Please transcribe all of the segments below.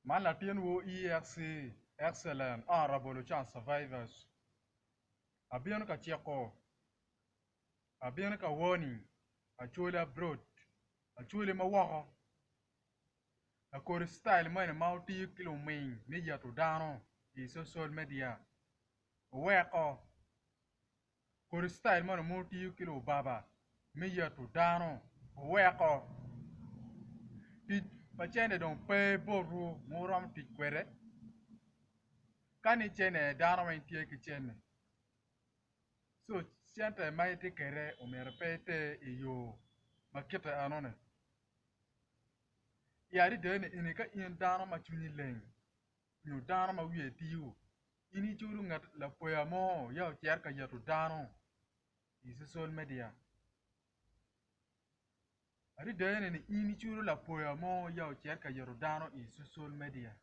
Man latin wu EFC Excellent Honourable Ochan Survivors abino ka ciko abino ka warning Acholi abroad Acholi ma woko lakodi citayil moni ma wutiyo ki luming me yeto dano i social media wuweko Kodi citayil moni ma wutiyo ki lubaba me yeto dano wuweko tic pa cente dong pe botwu ma wuromo tic kwede ka ni cente dano weng tye ki cente co cente ma itye kwede omyero pe iter i yo ma kite enoni i adada ni eni ka in dano ma cwinyi leng nyo dano ma wiye tiyo In iculo ngat lakweya mo ya ocito ka yeto dano i social media. Adada ene ni in iculo lakweya mo ya ocito ka yeto dano i social media.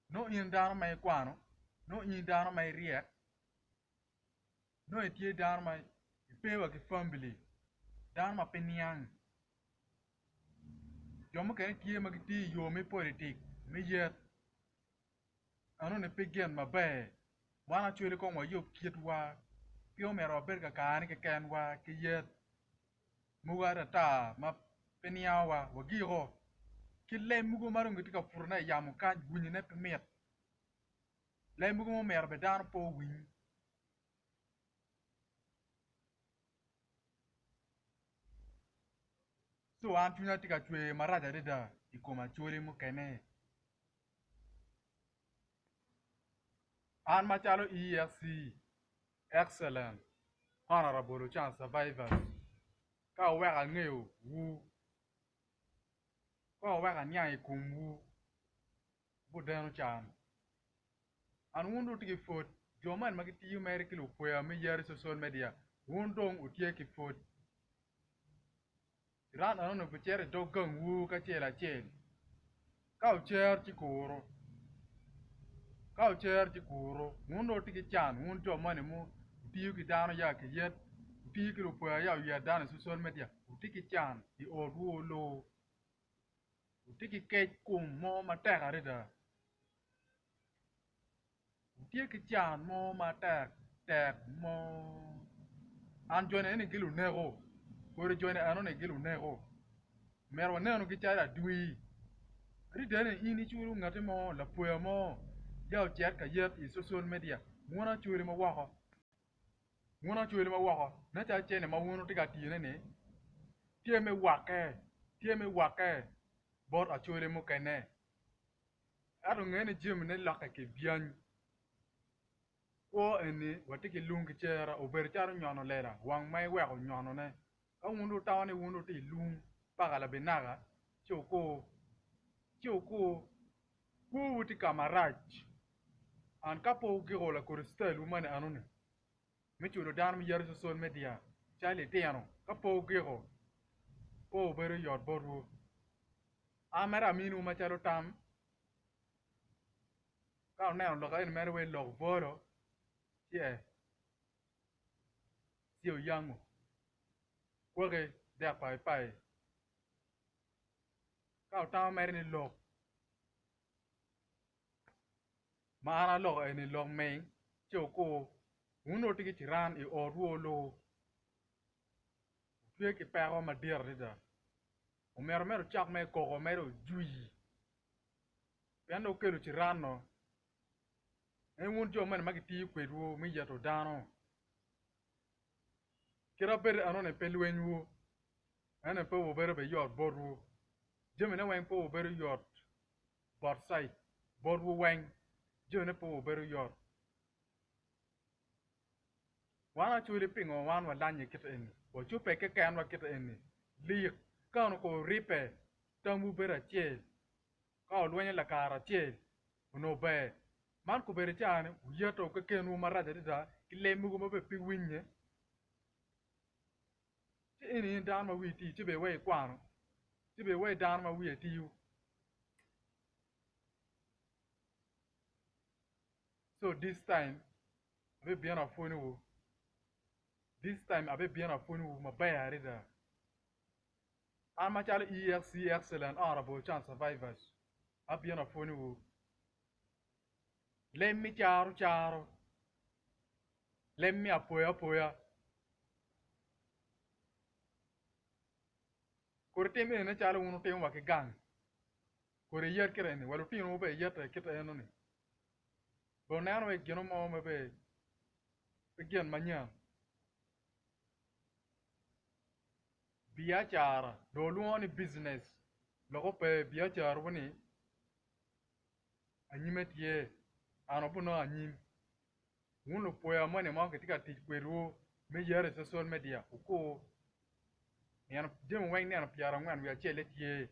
Nongo in dano ma ikwano, nongo in dano ma iryek, nongo itye dano ma ipe wa ki family, dano ma pe niang. Jo mukene tye ma gitiyo i yo me politik me yet enoni pe gin maber wan acwali kong wayub kitwa pe omyero wabed ka karne kekenwa ki yet mogo atata ma pe niangowa wagiko ki leb mogo ma dong gitye ka putone i yamo kany winyone pe mit leb mogo ma omyero bene dano pe owiny. Co an cwinya tye ka cwer marac adada i kom acholi mukene. An macalo EFC Excellent Honourable Ochan Survivors ka wuweko angeyo wu ka wuweko aniang i komwu gudeno can. An wun dong wutye ki pwod, jo man ma gitiyo mere ki lukweya me yero i social media wun dong wutye ki pwod. Iran enoni obicito i dog gangwu kacel acel ka wucer ci kuru ka wucer ci kuru wun dong wutye ki can wun jo moni ma wutiyo ki dano ya ki yet wutiyo ki lukweya ya oyet dano i social media wutye ki can i otwu olu wutye ki kec kom mo matek adada wutye ki can mo matek tek mo an joni eni giluneko kodi joni enoni giluneko myero wanenogi calo adwi adada ni in iculo ngati mo lapweya mo ya ocit ka yet i social media wun acwali ma woko Wun acwali ma woko, nen calo cente ma wun wutye ka tiyone-ni tye me wakke, tye me wakke bot acwali mukene. Ento nge ni jamine lokke ki byany. Kwo eni watye ki lung ki cera obedo calo nyono lela wang ma iweko nyonone. Ka wun wutamo ni wun wutye i lung paka labinaka ci wukur, ci wukur. Kwowu tye ka marac and ka pe wugiko lakodi citalwu moni enoni me culo dano me yeto social media calo litino ka pe wugiko pe wubedo yot botwu. An mere aminiwu macalo tam ka wuneno lok eni mere wai lok bolo ci ee ci wuyango kwaki dek paipai. Ka wutamo mere ni lok ma an aloko eni lok ming ci wukur, wun dong wutye ki ciran i otwu olu, wutye ki peko madit adada omyero mere wucak mere koko mere ojwi pien dong wukelo ciran-nu en wun jo moni ma gitiyo kwedwu me yeto dano kit ma bedo enoni pe lwenywu. Ento pe wubedo bene yot botwu, jamine weng pe wubedo yot bot caij botwu weng jamine pe wubedo yot. Wan acwali pingo wan walanye kit eni, wacubbe kekenwa kit eni lik ka onongo kong wuribbe tamwu bedo acel ka wulwenyo lakara acel onongo ber man kobedo caa-ni wuyeto kekenwu marac adada ki leb mogo ma bene pe winye. Ci in in dano ma wiyi tiyo ci bene iwek ikwano, ci bene iwek dano ma wiye tiyo. So this time abibino apwonyowu, this time abibino apwonyowu maber adada. An macalo EFC Excellent Honorable Chan Survivors abino apwonyowu leb me caro caro, leb me apoya apoya. Kodi tim eni nen calo wun wutimo wa ki gang kodi iyet kite eni wa lutinowu bene iyete kite enoni bene wuneno wai gino mo ma bene pe gin manyen. Biacara dong wulwongo ni business lok ope biacara ni anyime tye an wabinongo anyim wun lupoya moni ma kitye ka tic kwedwu me yero i social media wukur nino jami weng nino pyerangwen wiye acelle tye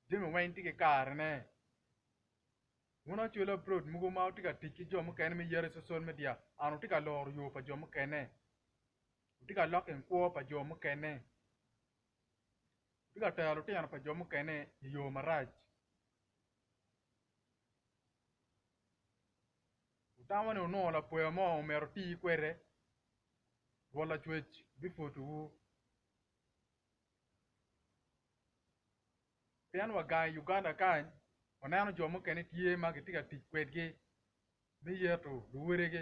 jami weng tye ki karene wun acwele abroad mogo ma wutye ka tic ki jo mukene me yero i social media an wutye ka loro yo pa jo mukene wutye ka loko kwo pa jo mukene wutye ka tero lutino pa jo mukene i yo marac. Wutamo ni wunongo lapoya mo omyero wuti kwede, Rwot Lacwec bipwodowu. Pien wa gang i Uganda kany, waneno jo mukene tye ma gitye ka tic kwedgi me yeto luwodigi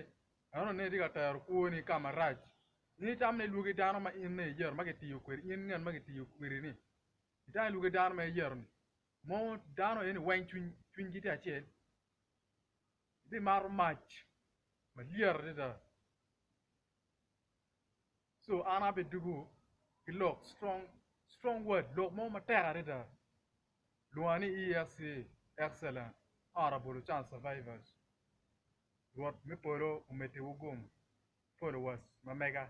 ento nongo itye ka tero kwoni ka marac. In itamo ni ilwogi dano ma in nongo iyeto ma kitiyo kwedi, in ngat ma kitiyo kwedi-ni, itamo ni ilwogi dano ma iyeto-ni mo dano eni weng cwinygi tye acel ibimato mac malyet adada co an abidugo ki lok strong word lok mo matek adada lwonga ni EFC excellent honorable Ochan survivors Rwot me polo omeddiwu gum followers ma mega.